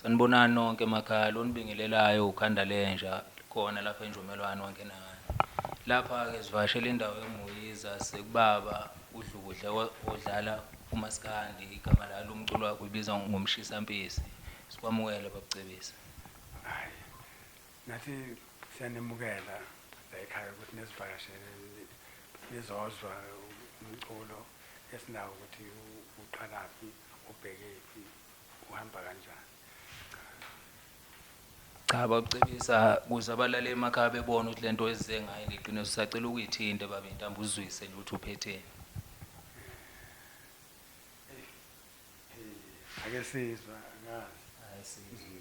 Sanibonani nonke emakhaya, lo onibingelelayo ukhanda lenja khona lapha eNjomelwane wangenani. Lapha-ke sivakashele indawo eMoyiza sekubaba uDludla odlala umaskandi, igama lalo umculo wakhe ubizwa ngoMshisampisi. Sikwamukele babucebisa. Hayi, nathi siyanemukela la ekhaya ukuthi nisivakashele nizozwa umculo esinawo ukuthi uqalaphi, ubhekephi, uhamba kanjani. Cha babucebisa kuze abalaleli emakhaya bebone ukuthi lento esize ngayo liqiniso, sisacela ukuyithinta baba intambo uzwise nje ukuthi uphetheni. Ake sizwa angazi. Hayi sizwe.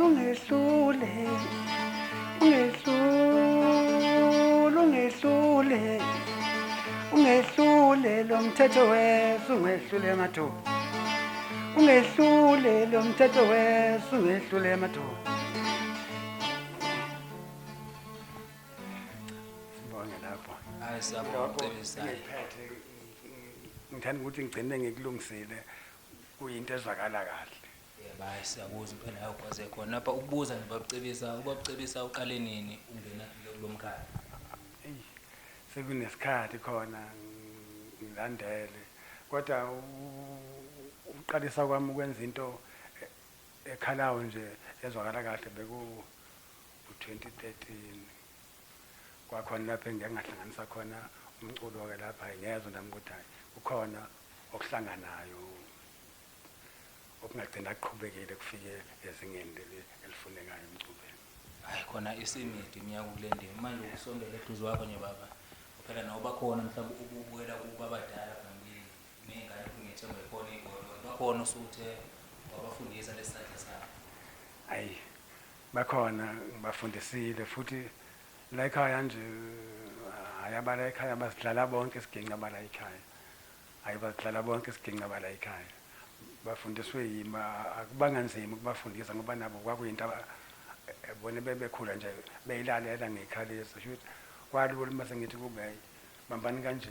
Ungehlule, ungehlule, ungehlule, ungehlule, ungehlule lo mthetho wethu, ungehlule madoda. Ungehlule lo mthetho wethu, ungehlule madoda. Sibonge lapho. Hayi siyabonga Lokho cebisa. ngiphethe ngithanda ukuthi ngigcine ngikulungisile kuyinto ezwakala kahle. Yebo, hayi siyakuzwa impela hayi ukwaze khona. Lapha ukubuza nje babucebisa, ubabucebisa uqale nini ungena kulo mkhakha? Eyi, sekunesikhathi khona ngilandele kodwa ukuqalisa kwami ukwenza into ekhalayo nje ezwakala kahle beku u-2013 kwakhona lapho engike ngahlanganisa khona umculo-ke lapha ngiyezwa nami ukuthi hhayi kukhona okuhlanganayo okungagcina kuqhubekile kufike ezingeni leli elifunekayo emculweni. Hayi khona isimidi iminyaka kule ndima. Manje ukusondela eduze kwakho nje baba. Phela nawe bakhona mhlawumbe ububukela kubo abadala phambili ney'ngane ngiyethemba ikhona iy'kole. Bakhona osuthe wabafundisa lesi sandla sakho. Hhayi, bakhona ngibafundisile futhi la ekhaya nje hhayi abala ekhaya basidlala bonke isiginci abala ekhaya. Hhayi basidlala bonke isiginci abala ekhaya. Bafundiswe yimi, akubanga nzima ukubafundisa ngoba nabo kwakuyinto bona bebekhula nje beyilalela ngiyikhalisa. Sho ukuthi kwalula uma sengithi kube hhayi bambani kanje,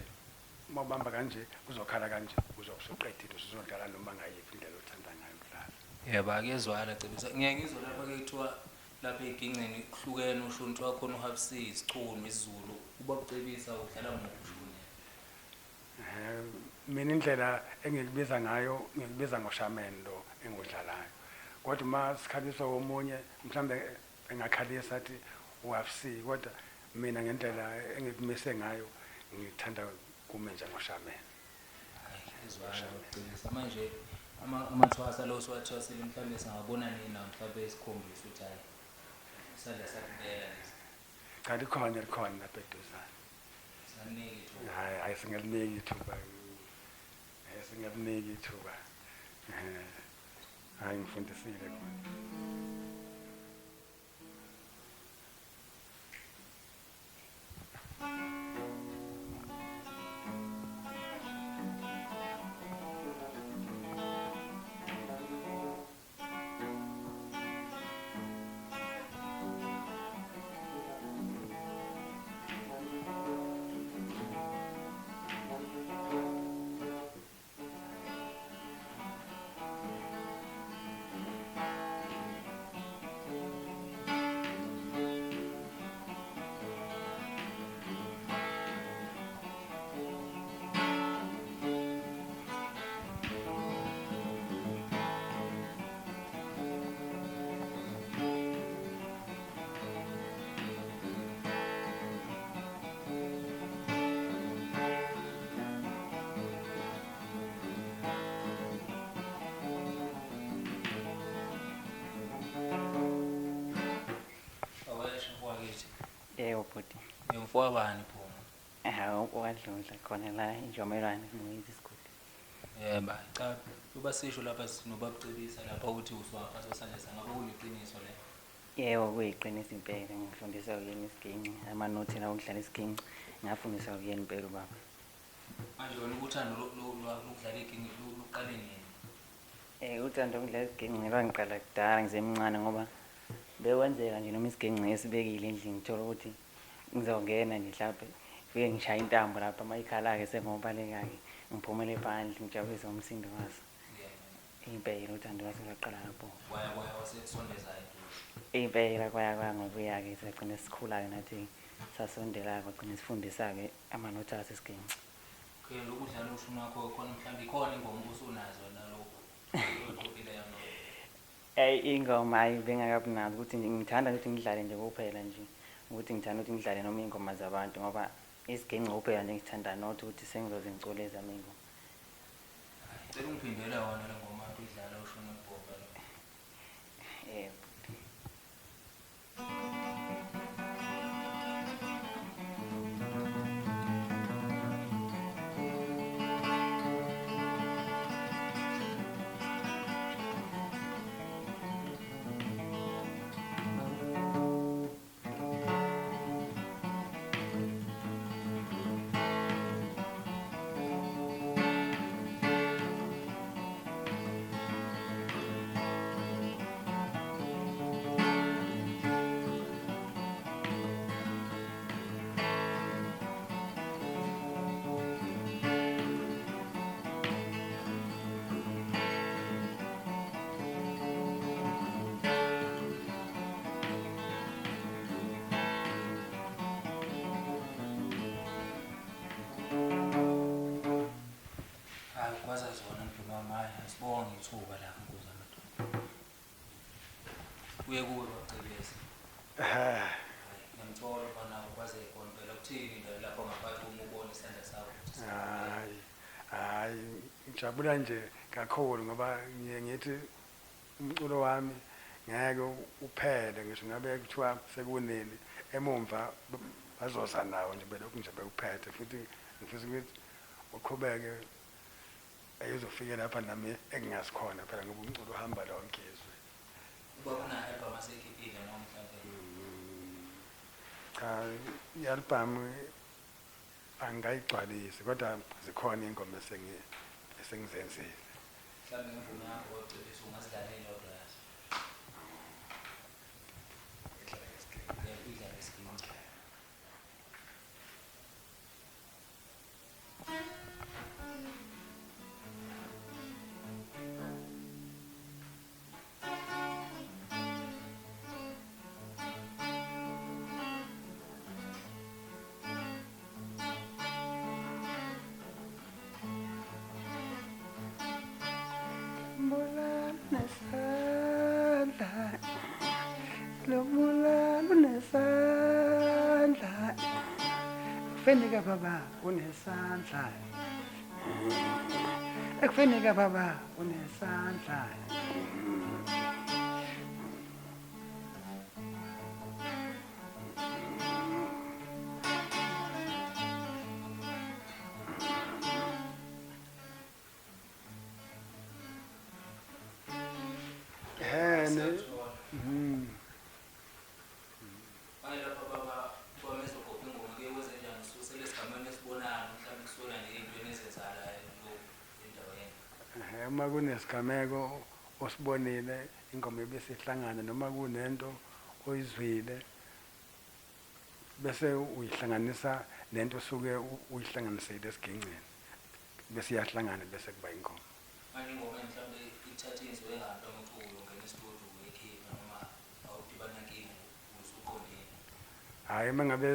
uma ubamba kanje kuzokhala kanje, uzobe usuqedile usuzodlala noma ngayiphi indlela othanda ngayo ukudlala. Yebo, akuyezwakala Cebisa. Ngiye ngizwe lapha-ke kuthiwa lapha ey'gingcini kuhlukene ushuni, kuthiwa khona u-half C, isichunu, isiZulu. Ubabucebisa udlala muphi ushuni? Mina indlela engikubiza ngayo ngikubiza ngoshameni lo engudlalayo. Kodwa uma sikhaliswa omunye mhlambe engakhalisa athi u-half C kodwa mina ngendlela engikumise ngayo ngithanda kume nje ngoshameni. Hayi, kuyezwakala babucebisa. Manje amathwasa lo osuwathwasile mhlawumbe singawabona nini nawo mhlawumbe esikhombisa ukuthi hhayi isandla sakubeka lesi. Cha likhona likhona lapha eduzane. Sanike ithuba. Hhayi hhayi singaliniki ithuba. Hhayi singaliniki ithuba. Hhayi ngifundisile khona. Awesho mfowethu. Yebo bhuti. Ngimfowabani phuma? Hawu owadludla khona la eNjomelwane kuMoyiza isigodi. Yebo, cha uba sisho lapha sinobabucebisa lapha ukuthi usuwaphatha sandla ngabe kuliqiniso le. Yebo, kuyiqiniso impela, ngifundiswa uyena isiginci, amanothi la okudlala isiginci, ngafundiswa uyena impela ubaba. Manje wena uthando lokudlala iginci luqale nini? Uthando lokudlala isiginci lwangiqala kudala ngisemncane ngoba bekwenzeka nje noma isiginci esibekile endlini ngithola ukuthi ngizongena nje mhlampe fike ngishaye intambo lapha uma ikhala-ke sengobaleka-ke ngiphumele phandle ngijabulise ngomsindo waso. Impela uthando lwase lwaqala lapho. Kwaya kwaya wasekusondeza eduze. Impela kwaya kwaya ngokuya-ke sagcina sikhula-ke nathi sasondela-ke kwagcina sifundisa-ke amanothi aso esiginci. Okay, lokhu udlala ushuni wakho khona mhlawumbe ikhona ingoma osunazo nalokhu oyiqophileyo noma? Eyi ingoma hhayi bengakabi nazo ukuthi ngithanda ukuthi ngidlale nje kuphela nje ukuthi ngithanda ukuthi ngidlale noma iy'ngoma zabantu ngoba isiginci kuphela nje engisithandayo not ukuthi sengizoze ngicule ezami iy'ngoma. Cela ungiphindele wona le ngoma kade uyidlala ushuni webhova lo. Yebo. Hayi kwaza zona mdlulu wami, hhayi asibonge ithuba la nkosi yamadoda. Kuye kuwe bacebezi. Ehhe. Ngiyamthola ubana kwaze khona phela kuthini nje lapho ngaphathi uma ubona isandla sakho ukuthi Hayi, hayi ngijabula nje kakhulu ngoba ngiye ngithi umculo wami ngeke uphele ngisho ngabe kuthiwa sekunini emumva bazoza nawo nje belokhu nje bewuphethe futhi ngifisa ukuthi uqhubeke eyozofike lapha nami engingazikhona phela ngoba umculo uhamba lonke izwe. Ubaba una-album aseyikhiphile noma mhlampe? Cha, i-album angikayigcwalisi kodwa zikhona iy'ngoma esengizenzile. Mhlawumbe ngemvume yakho wacebisa ungazidlalela eyodwa yazo. Yebo, idlale isiginci. Mbulala unesandla, lombulala unesandla, ekufeni kababa unesandla, ekufeni kababa unesandla. Ehhe, Siyathola. mm. Manje lapha baba kwamezogopha ingoma kuye kwenzenjani ususele esigameni esibonayo mhlawumbe kusuka nje ey'ntweni ezenzakalayo endaweni. Ehhe, uma kunesigameko osibonile ingoma ebese ihlangana noma kunento oyizwile bese uyihlanganisa nento osuke uyihlanganisile esigincini bese iyahlangana bese kuba ingoma. Manje ingoma mhlawumbe ithathe insuku engaphi uma kuthiwa uyongena esitudiyo uyikhipha noma awudibani nankinga usuqondile? Hhayi uma ngabe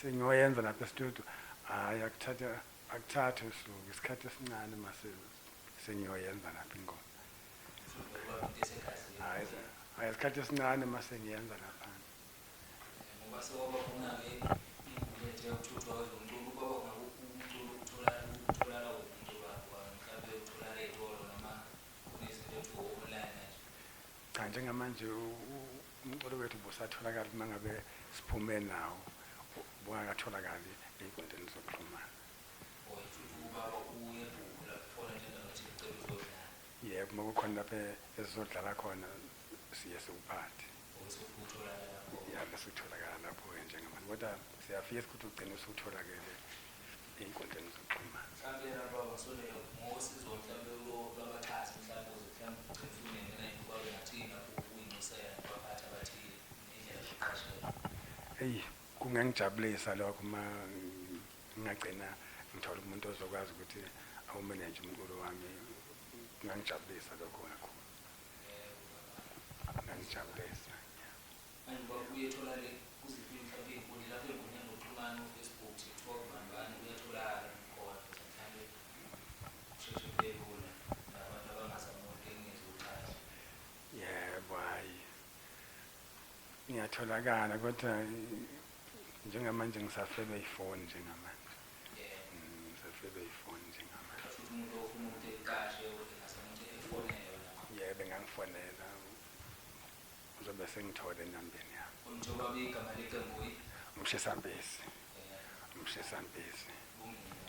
sengiyoyenza lapha estudio, hhayi akuthathi usuku, isikhathi esincane uma sengiyoyenza lapha ingoma. Kusho ukuthi into esegazini. Hhayi, hhayi isikhathi esincane uma sengiyenza lapha. Ngoba sekwaba khona-ke inkundla yokuthuthwa kwezomculo, ubaba ngabe umculo utholakala kuphi umculo wakho? Mhlawumbe utholakala ey'tolo noma kunezinto ekuthiwa online kanje? Cha, njengamanje umculo wethu ubusatholakala uma ngabe siphume nawo, ubungakatholakali ey'nkundleni zokuxhumana. Or kushuthi ubaba uye lapho khona njengathi ucela uzodlala. Yebo, uma kukhona lapho esizodlala khona siye siwuphathe. Bese utholakala lapho. Ya, bese utholakala lapho-ke njengamanje, kodwa siyafisa ukuthi ugcine usutholakele ey'nkundleni zokuxhumana. Mhlawumbe lapha basondela ngosizo mhlawumbe lwabaxhasi, mhlawumbe uze mhlawumbe ugcine usunengena kwabe nathina kuyinxusela kubaphathi abathile nendlela yokuqashela. Eyi, kungangijabulisa lokho uma ngingagcina ngithola umuntu ozokwazi ukuthi awumeneje umculo wami. Kungangijabulisa lokho kakhulu, kungangijabulisa. Manje uyetholakale kuziphi mhlawumbe iy'nkundla, lapho ey'nkundleni zokuxhumana, o-Facebook, TikTok, bani bani, uyatholakala khona ukuze mhlawumbe kusheshe kube lula nabantu abangazama ukuthi uxhaso? Yebo, hhayi, ngiyatholakala, kodwa njengamanje ngisafelwe ifoni njengamanje. Ngisafelwe ifoni njengamanje. Kusho ukuthi umuntu ofuna ukuthi eqashe engazama ukuthi efonele wena? Yebo, engangifonela, uzobe sengithole enambeni yami. Njengoba igama leqembu Umshisampisi. Umshisampisi. Bungile.